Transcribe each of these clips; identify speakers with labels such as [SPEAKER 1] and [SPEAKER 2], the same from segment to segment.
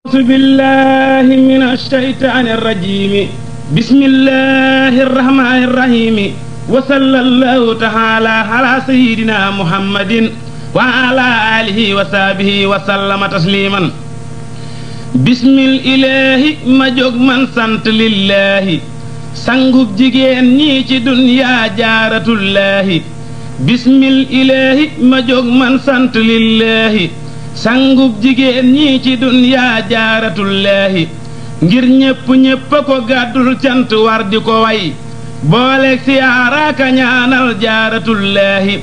[SPEAKER 1] أعوذ بالله من الشيطان الرجيم بسم الله الرحمن الرحيم وصلى الله تعالى على سيدنا محمد وعلى آله وصحبه وسلم تسليما بسم الإله ما jóg man sant lillahi sangub jigéen ñi ci dunya jaaratullahi bismil ilahi ma jóg man sant lillahi sangub jigéen ñi ci dunyaa jaaratullaahi ngir ñépp ko gàddul cant war di ko way booleeg siyaaraaka ñaanal jaaratullaahi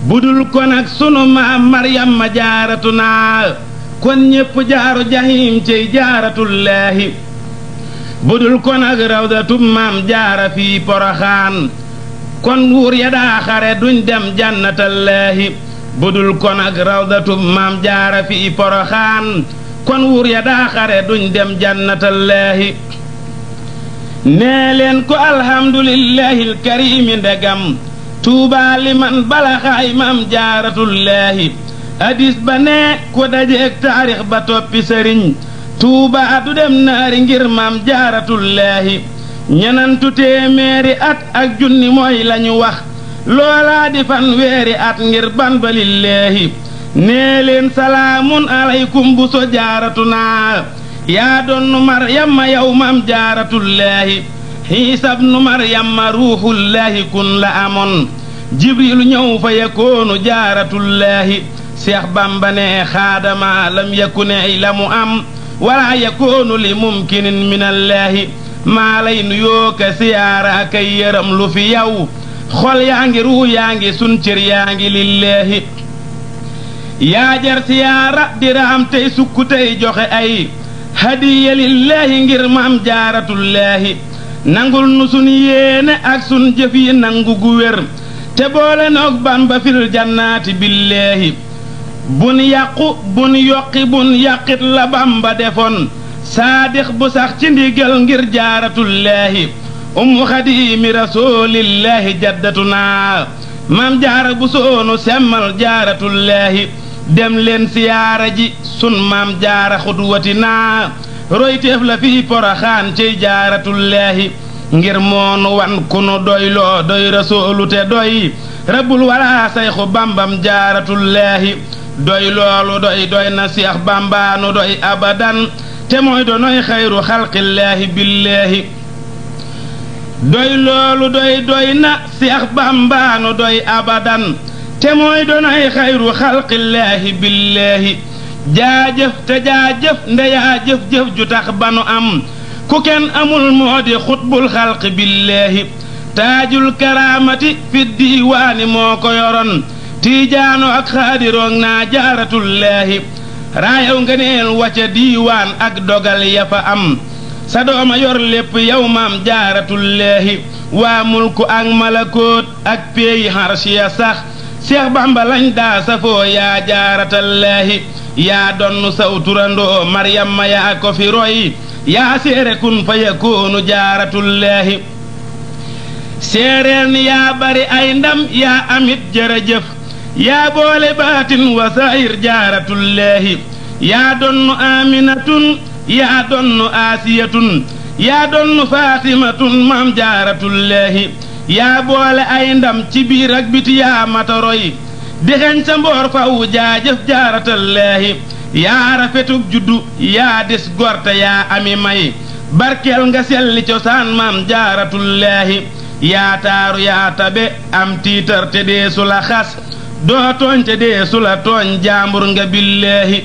[SPEAKER 1] budul ko nag sunu maam Maryam ma jaaratu naa kon ñépp jaaru jahim cey jaaratullaahi budul ko nag rawdatu maam jaara fii poroxaan kon wuur ya daa xare duñ dem jannatallaahi budul kon ak rawdatu maam jaara fi poroxaan kon wuur ya daa xare duñ dem jannatallaahi nee leen ko alhamdulillahi alkarimi ndegam tuubaa liman balaxaay maam jaaratullaahi hadis ba ne ku dajeek taarix ba toppi sëriñ tuubaa du dem naari ngir maam jaaratullaahi ñenantu téeméeri at ak junni mooy lañu wax loolaa di fanweeri at ngir ban ba lillaahi nee leen salaamun aleykum bu so jaaratuna yaa doonnu maryamma yow mam jaaratullaahi xiisab nu maryamma ruuxullaahi kun la amoon jibrilu ñëw fa yakoonu jaaratullaahi seex bamba ne xaadama lam yakune ay la mu am wala yakoonu li mumkinin minallaahi maa lay nuyoo ka siyaara kay yëram lu fi yow xol yaa ngi ruu yaa ngi sun cër yaa ngi lillaahi yaa jar siyaara diraam tey sukku tey joxe ay hadiya lillaahi ngir maam jaaratullaahi nangul nu sun yéene ak sun jëf yi nangu gu wér te boole noog bamba fil jannaati billaahi bun yàqu bun yokki bun yàqit la bamba defoon saadix bu sax ci ndigal ngir jaaratullaahi ummu xadiimi rasuulillaahi jaddatunaa maam jaara bu soonu semmal jaaratullaahi dem leen siyaara ji sun maam jaara xudwatinaa royteef la fii poroxaan cey jaaratullaahi ngir moonu wan ku nu doyloo doy rasuulu te doy rabbul walaa sayxu bambam jaaratullaahi doy loolu doy na seex bambaanu doy abadan te mooy donoy xayru xalqillaahi billaahi doy loolu doy na seex bambaanu doy abadan te mooy donoy xayru xalqillaahi billaahi jaajëf te jaajëf ndeyaa jëf-jëf ju tax banu am ku kenn amul moo di xutbul xalqi billaahi taajul karaamati fi diiwaani moo ko yoroon tiijaano ak xaadiroog naa jaaratullaahi raayaw ngeneel wacca diiwaan ak dogal ya fa am sa dooma yor lépp yow maam jaaratullaahi waa mulku ak malakoot ak peeyi xarsiya sax seex bamba lañ daa safoo yaa jaaratallaahi yaa donnu saw turandoo maryamma yaa ko fi roy yaa seere kun fa yakoonu jaaratullaahi seereel ni yaa bari ay ndam yaa amit jërëjëf yaa boole baatin wa saayir jaaratullaahi yaa donnu aaminatun yaa donnu aasiyatun yaa donnu faatimatun maam jaaratullaahi yaa boole ay ndam ci biir ak biti yaa matoroy dexeñ sa mboor faw jaajëf jaaratallaahi yaa rafetug juddu yaa des gorte yaa ami may barkeel nga selli cosaan maam jaaratullaahi yaa taaru yaa tabe am tiitar te deesu la xas doo tooñ te deesu la tooñ jaambur nga billaahi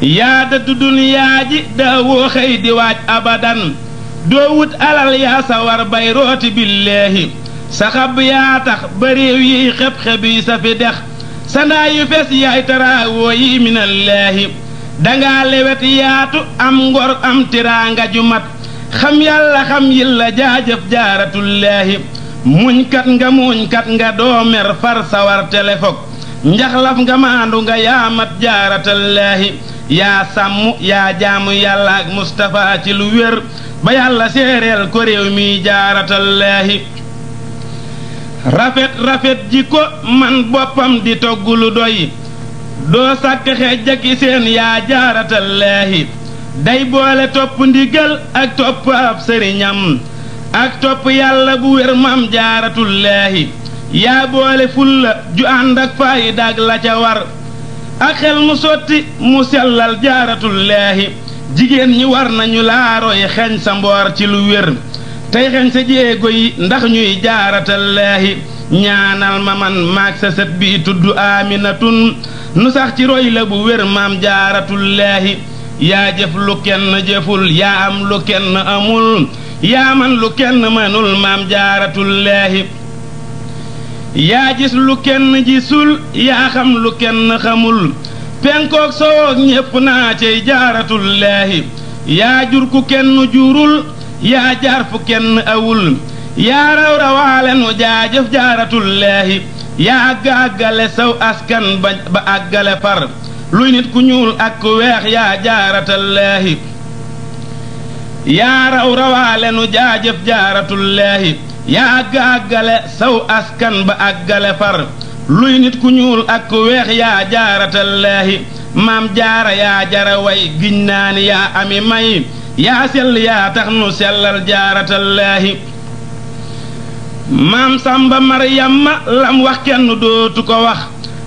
[SPEAKER 1] yaa dëddu duniyaa ji daawoo xëy di waaj abadan doo wut alal yaa sawar bay rooti billaahi sa xab yaa tax ba réew yiy xeb-xeb yi sa fi dex sa ndaa yu fes yaay taraawoo yi minallaahi dangaa lewet yaatu am ngor am tiraanga ju mat xam yàlla xam yilla jaajëf jaaratullaahi muñkat nga doo mer far sawar telefog njaxlaf nga maandu nga yaa mat jaaratallaahi yaa sàmm yaa jaamu yàlla ak Mustafa ci lu wér ba yàlla séeréel ko réew mi jaaratallaahi rafet ji ko man boppam di togg lu doy doo sàkk xejjaki seen yaa jaaratallaahi day boole topp ndigal ak topp ab sëriñam ak topp yàlla bu wér mam jaaratullaahi yaa boole fulla ju ànd ak fayda ak la ca war ak xel mu sotti mu sellal jaaratullaahi jigéen ñi war nañu laaroy xeñ sa mboor ci lu wér tey xeñ sa jéego yi ndax ñuy jaaratallaahi ñaanal ma man maag sa sët bi tudd Aminatun nu sax ci roy la bu wér maam jaaratullaahi yaa jëf lu kenn jëful yaa am lu kenn amul yaa man lu kenn mënul maam jaaratullaahi yaa gis lu kenn gisul yaa xam lu kenn xamul penkook sowook ñépp naa cey jaaratullaahi yaa jur ku kenn jurul yaa jaar fu kenn awul yaa raw rawaale nu jaajëf jaaratullaahi yaa àggale saw askan ba àggale far luy nit ku ñuul ak ku weex yaa jaaratallaahi yaa raw rawaale nu jaajëf jaaratullaahi yaa àggale saw askan ba àggale far luy nit ku ñuul ak ku weex yaa jaaratallaahi maam jaara yaa jara way giñ naa ni yaa ami may yaa sell yaa tax nu sellal jaaratallaahi maam samba maryamma lam wax kenn dootu ko wax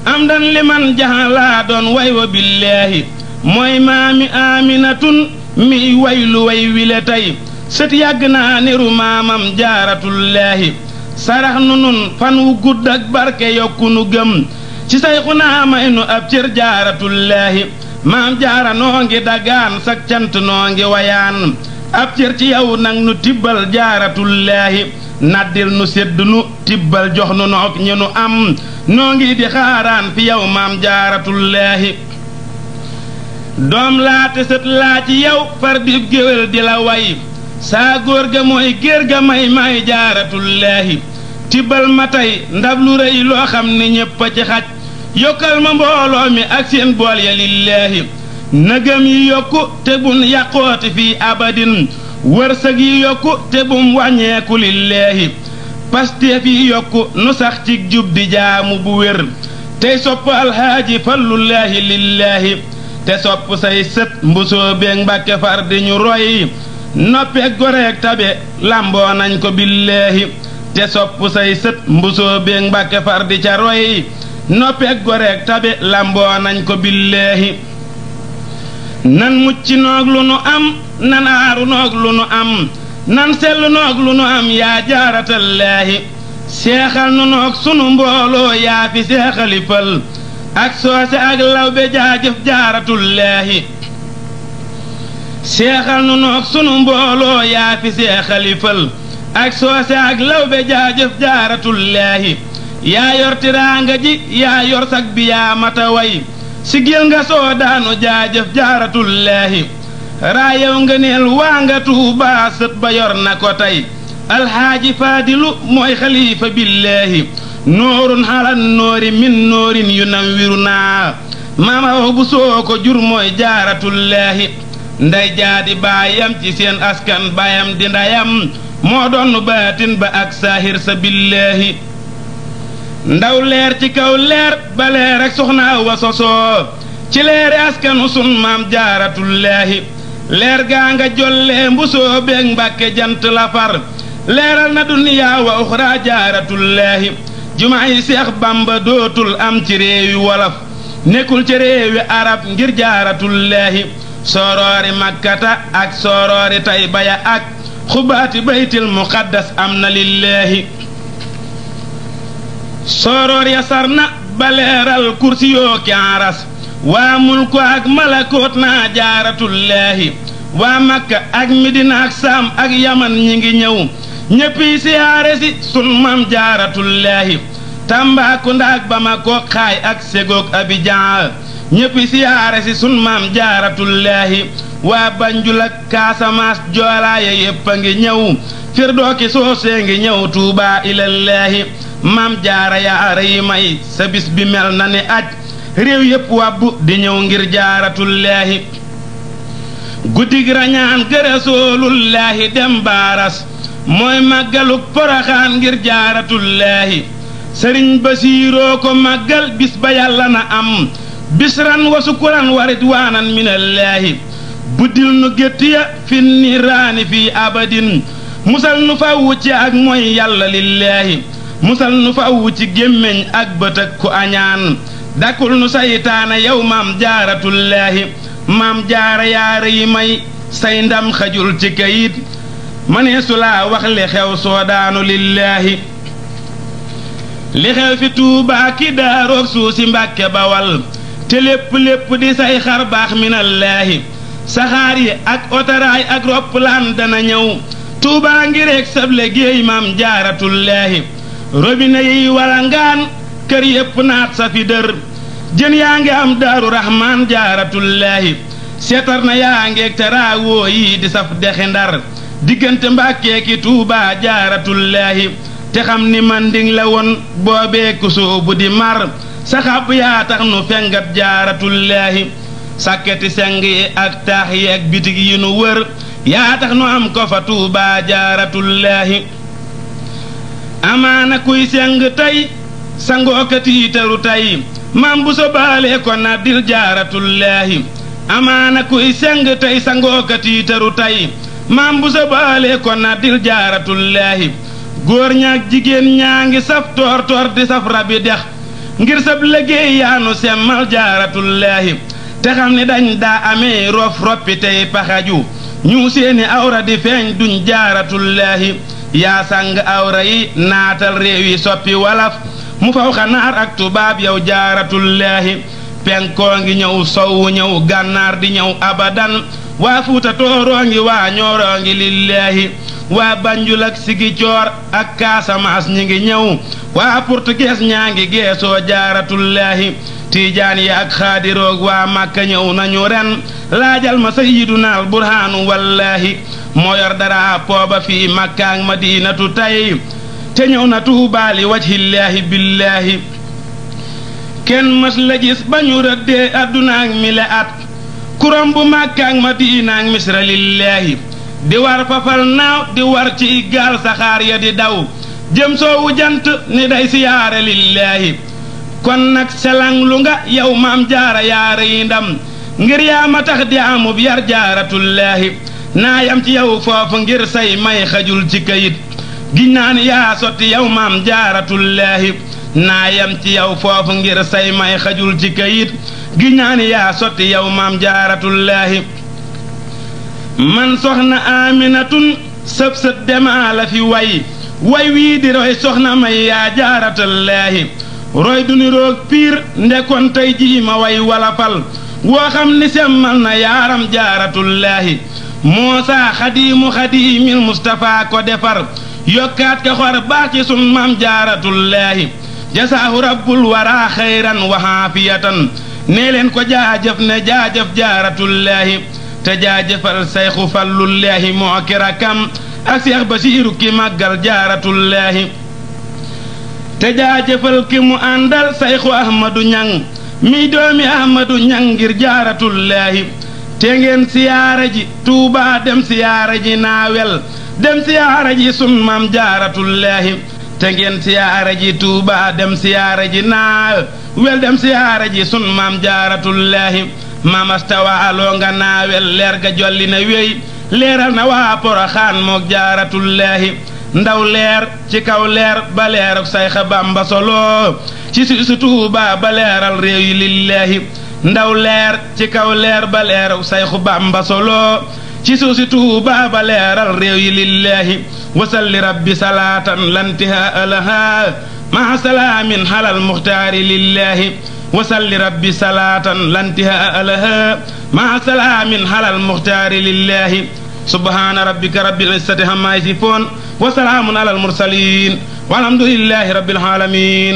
[SPEAKER 1] am dan liman jaxalaa doon way wa billaahi mooy maami Aminatun mi waylu way wile tey sët yàgg naa niru maamam jaaratullaahi sarax nu nun fan wu gudd ak barke yokku nu gëm ci sayxu naa may nu ab cër jaaratullaahi maam jaara noo ngi dagaan sak cant noo ngi wayaan ab cër ci yow nag nu tibbal jaaratullaahi naddil nu sedd nu tibbal jox nu noog ñi nu am noo ngi di xaaraan fi yow maam jaaratullaahi doom laate sët laa ci yow far di géwél di la way saa góor ga mooy géer ga may jaaratullaahi tibbal ma tey ndab lu rëy loo xam ni ñépp a ci xaj yokkal ma mbooloo mi ak seen bool ya lillaahi nëgëm yi yokku te bun yàqooti fii abadin wërsëg yi yokku te bum wàññeeku lillaahi pasteef yi yokku nu sax ci jub di jaamu bu wér tey sopp alxaaji fallullaahi lillaahi te sopp say sët mbusoo beeg mbàkke far di ñu roy noppeeg goreeg tabe lamboo nañ ko billaahi te sopp say sët mbusoo beeg mbàkke far di ca roy noppeeg goreeg tabe lamboo nañ ko billaahi nan mucc noog lu nu am nan aaru noog lu nu am nan sellu noog lu nu am yaa jaaratallaahi seexal nu noog sunu mbooloo yaa fi seexali fal ak soose ak lawbe jaajëf jaaratullaahi seexal nu noog sunu mbooloo yaa fi seexali fal ak soose ak lawbe jaajëf jaaratullaahi yaa yor tiraanga ji yaa yor sag bi yaa mata way sigil nga soo daanu jaajëf jaaratullaahi raayaw nga neel waa nga Tuubaa sët ba yor na ko tey alxaaji faadilu mooy xalifa billaahi noorun xalan noori min noorin yu nawwiru naa maama wax bu soo ko jur mooy jaaratullaahi nday jaadi baayam ci seen askan baayam di ndayam moo doon baatin ba ak saahir sa billaahi ndaw leer ci kaw leer ba leer ak soxna Awa sosoo ci leeri askanu sun maam jaaratullaahi leer gaa nga jollee mbusoo beeg mbàkke jant la far leeral na duniyaa wa uxraa jaaratullaahi jumaa yi Seex Bamba dootul am ci réewi wolof nekkul ci réewi arab ngir jaaratullaahi sooroori makkata ak sooroori taybaya ak xubaati baytil muqaddas am na lillaahi sooroor ya sar na ba leeral kursi yoo ki aras waa mulku ak malakoot naa jaaratullaahi waa makka ak midina ak saam ak yaman ñi ngi ñëw ñéppi siyaare si sun mam jaaratullaahi Tambaakunda ak Bamako xaay ak Ségog Abidjan ñéppi siyaare si sun mam jaaratullaahi waa Banjul ak Casamance joolaaye yépp a ngi ñëw firdooki soosee ngi ñëw Tuubaa ilallaahi maam jaara yaara yi may sa bis bi mel na ni aj réew yépp wàbbu di ñëw ngir jaaratullaahi guddig rañaan gërësoolullaahi dem baaras mooy màggaluk poroxaan ngir jaaratullaahi sëriñ Basiiroo ko màggal bis ba yàlla na am bisran wa sukuran wa ridwanan minallaahi buddil nu gétt ya fi niraani fii abadin musal nu fawwu ci ak mooy yàlla lillaahi musal nu fawwu ci gémmiñ ak bët ak ku añaan dakkul nu saytaana yow maam jaaratullaahi maam jaara yaara yi may say ndam xajul ci kayit mënee su laa wax li xew soodaanu lillaahi li xew fi Tuubaa ki daaroog suusi Mbàkke Bawal te lépp di say xar baax minallaahi saxaar yi ak otaraay ak roppalaan dana ñëw Tuubaa ngi rek sab liggéey maam jaaratullaahi robinet yi wala ngaan kër yépp naat sa fi dër jën yaa ngi am daaru raxmaan jaaratullaahi seetar na yaa ngeeg taraawoo yi di saf dexi Ndar diggante Mbàkke ki Tuubaa jaaratullaahi te xam ni manding la woon boobee ku soobu di mar saxab yaa tax nu fengat jaaratullaahi sàkketi seng yi ak taax yi ak bitig yi nu wër yaa tax nu am ko fa Tuubaa jaaratullaahi amaana kuy seng tey sangoo ka tiitaru tey maam bu sobaalee ko na dil jaaratullaahi amaana kuy seng tey sangoo ka tiitaru tey maam bu sobaalee ko na dil jaaratullaahi góor ñaak jigéen ñaa ngi saf toor di saf rabi dex ngir sab liggéey yaanu semmal jaaratullaahi te xam ni dañ daa amee roppi tey paxaju ñu seeni awra di feeñ duñ jaaratullaahi yaa sàng awra yi naatal réew yi soppi walaf mu faw xanaar ak tubaab yow jaaratullaahi penkoo ngi ñëw sowwu ñëw gànnaar di ñëw abadan waa fuuta tooroo ngi waa ñooroo ngi lillaahi waa Banjul ak Sigicoor ak Casamance ñi ngi ñëw waa portugais ñaa ngi geesoo jaaratullaahi tiijaan yi ak xaadiroog waa Màkka ñëw nañu ren laajal ma sayyidunal burhaanu wallaahi moo yor dara pooba fii Makka ak Madinatu tey te ñëw na Tuubaa li wajhillaahi billaahi kenn mës la gis ba ñu rëddee adduna ak mile at kurom bu Makka ak Madina ak Misra lillaahi di war fafal naaw di war ci gaal saxaar ya di daw jëm soowu jant ni day siyaare lillaahi kon nag selang lu nga yow maam jaara yaara yi ndam ngir yaa ma tax di amub yar jaaratullaahi naa yam ci yow foofu ngir say may xajul ci kayit giñ naa ni yaa sotti yow maam jaaratullaahi naa yam ci yow foofu ngir say may xajul ci kayit giñ naa ni yaa sotti yow maam jaaratullaahi man soxna Aminatun sëb sët demaa la fi way wii di roy soxna may yaa jaaratullaahi roy du ni roog piir ndekon tey jii ma way wala fal woo xam ni semmal na yaaram jaaratullaahi Muusaa xadiimil Mustapha ko defar yokkaat ka xor baax ci sun maam jaaratullaahi jasaahu rabbul waraa xayran wa haafiyatan nee leen ko jaajëf ne jaajëf jaaratullaahi te jaajëfal sayxu fallullaahi moo ki rakkam ak Seex Basiiru ki màggal jaaratullaahi te jaajëfal ki mu àndal sayxu Ahmadu Ñang mi doomi Ahmadu Ñang ngir jaaratullaahi te ngeen siyaara ji Tuubaa dem siyaara ji naawel dem siyaara ji sun maam jaaratullaahi te ngeen siyaara ji Tuubaa dem siyaara ji naawel dem siyaara ji sun maam jaaratullaahi maam astawa aloo nga naawel leer ga jolli na wéy leeral na waa Poroxaan mook jaaratullaahi ndaw leer ci kaw leer ba leeruk Sayxa Bamba solo ci su Tuubaa ba leeral réew yi lillaahi ndaw leer ci kaw leer ba leeruk Sayxu Bamba solo ci suusi Tuubaa ba leeral réew yi lillaahi wasalli rabbi salaatan lantihaa lahaa maa salaamin halal muxtaari lillaahi wasalli rabbi salaatan lantihaa lahaa maa salaamin halal muxtaari lillaahi subhaana rabbika rabbil izzati ammaa yasifuun wa salaamun alal mursaliin walhamdulillaahi rabbil aalamiin